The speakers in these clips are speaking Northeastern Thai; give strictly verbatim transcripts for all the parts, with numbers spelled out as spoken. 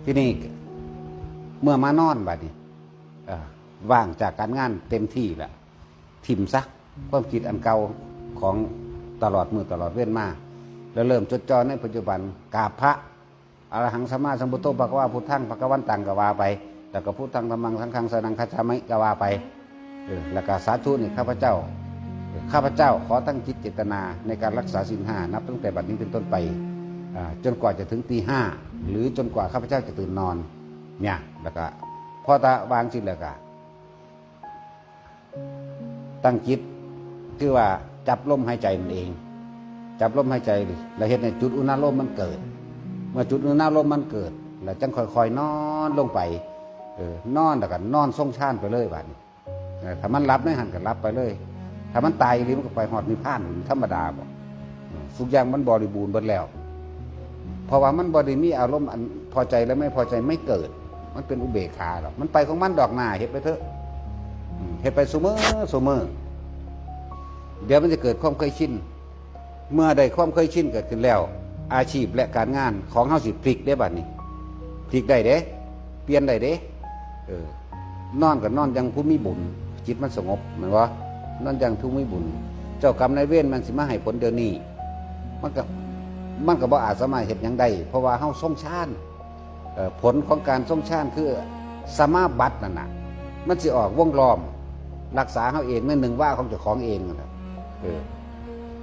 ทีนี้เมื่อมานอนบัดนี้ เอ่อ ว่างจากการงานเต็มที่แล้ว ถิ่มซะความคิดอันเก่าของตลอดมื้อตลอดเวรมา แล้วเริ่มจดจ่อในปัจจุบัน กราบพระ อรหังสัมมาสัมพุทโธ ภะคะวา พุทธัง ภะคะวันตัง ก็ว่าไป แล้วก็ พุทธัง ธัมมัง สังฆัง สรณัง คัจฉามิ ก็ว่าไป เออ แล้วก็ สาธุ นี่ ข้าพเจ้า ข้าพเจ้าขอตั้งจิตเจตนาในการรักษาศีลห้า นับตั้งแต่บัดนี้เป็นต้นไป อ่า จนกว่าจะถึงตีห้า หรือจนกว่าข้าพเจ้าจะตื่นนอน เนี่ย แล้วก็ พอตะวางจิตแล้วก็ ตั้งจิต คือว่าจับลมหายใจนั่นเอง จับลมหายใจ แล้วเฮ็ดให้จุดอุณาโลมมันเกิด เมื่อจุดอุณาโลมมันเกิด แล้วจังค่อยๆนอนลงไป เออ นอนแล้วก็นอนทรงฌานไปเลยบัดนี้ เออ ถ้ามันหลับในหั่นก็หลับไปเลย ถ้ามันตายอีหลีมันก็ไปฮอดนิพพานธรรมดาบ่ เออ ทุกอย่างมันบริบูรณ์เบิดแล้ว เพราะว่ามันบ่ได้มีอารมณ์อันพอใจและไม่พอใจไม่เกิด มันเป็นอุเบกขาดอก มันไปของมันดอกหน้า เฮ็ดไปเถอะ อืม เฮ็ดไปซุมื้อซุมื้อ เดี๋ยวมันจะเกิดความเคยชิน เมื่อได้ความเคยชินเกิดขึ้นแล้ว อาชีพและการงานของเฮาสิพลิกได้บัดนี้ พลิกได้เด้ เปลี่ยนได้เด้ เออ นอนก็นอนอย่างผู้มีบุญ จิตมันสงบ แม่นบ่ นอนอย่างผู้มีบุญ เจ้ากรรมนายเวรมันสิมาให้ผลเดี๋ยวนี้ มันก็ มันก็บ่อาจสามารถเฮ็ดหยังได้ เพราะว่าเฮาทรงฌาน เอ่อ ผลของการทรงฌานคือสมาบัตินั่นน่ะ มันสิออกวงล้อม รักษาเฮาเองในหนึ่งวาของเจ้าของเองนั่นแหละ เออ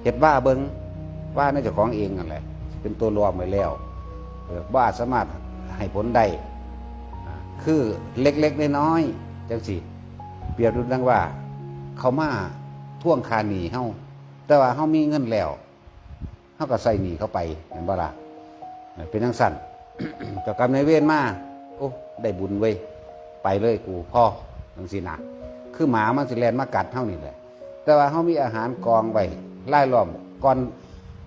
เฮ็ดวาเบิ่ง วาในเจ้าของเองนั่นแหละ เป็นตัวล้อมไว้แล้ว เออ บ่อาจสามารถให้ผลได้ อ่า คือเล็กๆน้อยๆจังซี่ เปรียบดูดังว่า เขามาทวงค่าหนี้เฮา แต่ว่าเฮามีเงินแล้ว เฮาก็ใส่หนี้เขาไป แม่นบ่ล่ะ เป็นจังซั่น เจ้ากรรมนายเวรมา โอ้ ได้บุญเว้ย ไปเลยกู พอ จังซี่นะ คือหมามันสิแล่นมากัดเฮานี่แหละ แต่ว่าเฮามีอาหารกองไว้รายล้อม ก่อน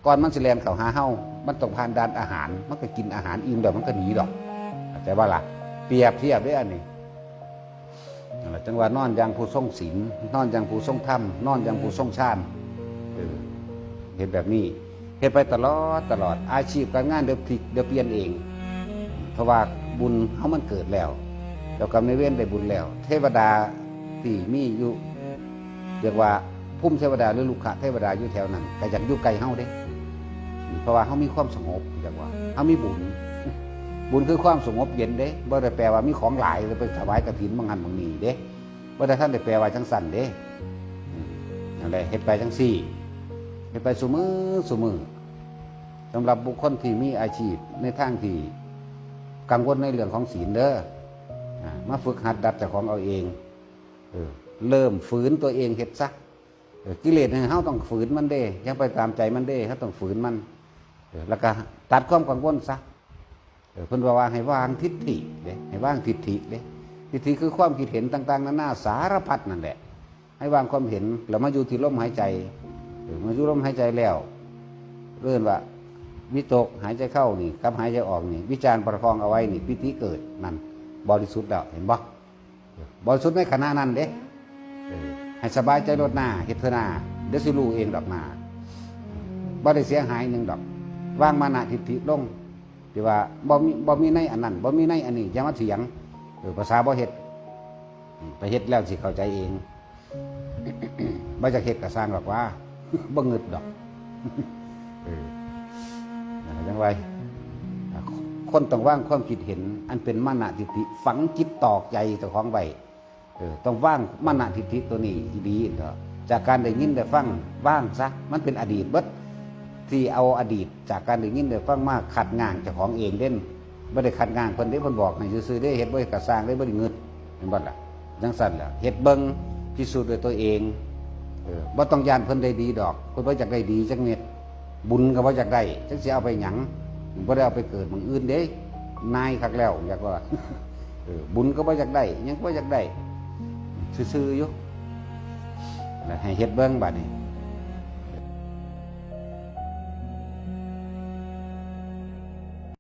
ก่อนมันสิแล่นเข้าหาเฮา มันต้องผ่านด่านอาหาร มันก็กินอาหารอิ่มแล้วมันก็หนีดอก เข้าใจบ่ล่ะ เปรียบเทียบเด้อันนี้ นั่นแหละ จังว่านอนอย่างผู้ทรงศีล นอนอย่างผู้ทรงธรรม นอนอย่างผู้ทรงฌาน เออ เฮ็ดแบบนี้ เฮ็ดไปตลอด ตลอด อาชีพการงานเดี๋ยวพลิก เดี๋ยวเปลี่ยนเอง เพราะว่าบุญเฮามันเกิดแล้ว เจ้ากรรมนายเวรได้บุญแล้ว เทวดาที่มีอยู่ เรียกว่าภูมิเทวดาหรือลูกขเทวดาอยู่แถวนั้น ก็อยากอยู่ใกล้เฮาเด้ เพราะว่าเฮามีความสงบ เรียกว่าเฮามีบุญ บุญคือความสงบเย็นเด้ บ่ได้แปลว่ามีของหลาย แล้วไปถวายกฐินบางหันบางนี่เด้ บ่ได้ทันได้แปลว่าจังซั่นเด้ อืม นั่นแหละ เฮ็ดไปจังซี่ เฮ็ดไปซุมื้อซุมื้อ สำหรับบุคคลที่มีอาชีพในทางที่กังวลในเรื่องของศีลเด้อ อ่า มาฝึกหัดดัดเจ้าของเอาเอง เออ เริ่มฝืนตัวเองเฮ็ดซะ เออ กิเลสเนี่ยเฮาต้องฝืนมันเด้ อย่าไปตามใจมันเด้ เฮาต้องฝืนมัน เออ แล้วก็ตัดความกังวลซะ เออ เพิ่นว่า ว่าให้วางทิฏฐิเด้ ให้วางทิฏฐิเด้ ทิฏฐิคือความคิดเห็นต่างๆนานาสารพัดนั่นแหละ ให้วางความเห็น แล้วมาอยู่ที่ลมหายใจ เออ มาอยู่ลมหายใจแล้ว เรียกว่าวิตกหายใจเข้านี่ กับหายใจออกนี่ วิจารณ์ประคองเอาไว้นี่ ปีติเกิดนั่น บริสุทธิ์แล้ว เห็นบ่ บริสุทธิ์ในขณะนั้นเด้ เออ ให้สบายใจโลดหน้า เฮ็ดเถอะหน้า เดี๋ยวสิรู้เองดอกหน้า บ่ได้เสียหายหยังดอก วางมานะทิฏฐิลง ที่ว่าบ่มี บ่มีในอันนั้น บ่มีในอันนี้ อย่ามาเถียง เออ ภาษาบ่เฮ็ด อืม ไปเฮ็ดแล้วสิเข้าใจเอง บ่อยากเฮ็ดก็ซ่างดอกว่า บ่งึดดอก เออ นั่นแหละจังว่า คนต้องวางความคิดเห็นอันเป็นมานะทิฏฐิฝังจิตตอกใจเจ้าของไว้ เออ ต้องวางมานะทิฏฐิตัวนี้ดีๆเถอะ จากการได้ยินได้ฟัง วางซะ มันเป็นอดีตเบิด ที่เอาอดีตจากการได้ยินได้ฟังมาขัดง้างเจ้าของเองเด้น บ่ได้ขัดง้างเพิ่นเด้ เพิ่นบอกให้ซื่อๆเด้ เฮ็ดบ่เฮ็ดก็ซ่างเด้ บ่ได้งึด เห็นบ่ล่ะ จังซั่นล่ะ เฮ็ดเบิ่ง พิสูจน์ด้วยตัวเอง เออ บ่ต้องย้านเพิ่นได้ดีดอก เพิ่นบ่อยากได้ดีจักเม็ด บุญก็บ่อยากได้ จักสิเอาไปหยัง บ่ได้เอาไปเกิดหม่องอื่นเด้ นายคักแล้ว อยากว่า เออ บุญก็บ่อยากได้ หยังก็บ่อยากได้ ซื่อๆอยู่ แล้วให้เฮ็ดเบิ่งบัดนี้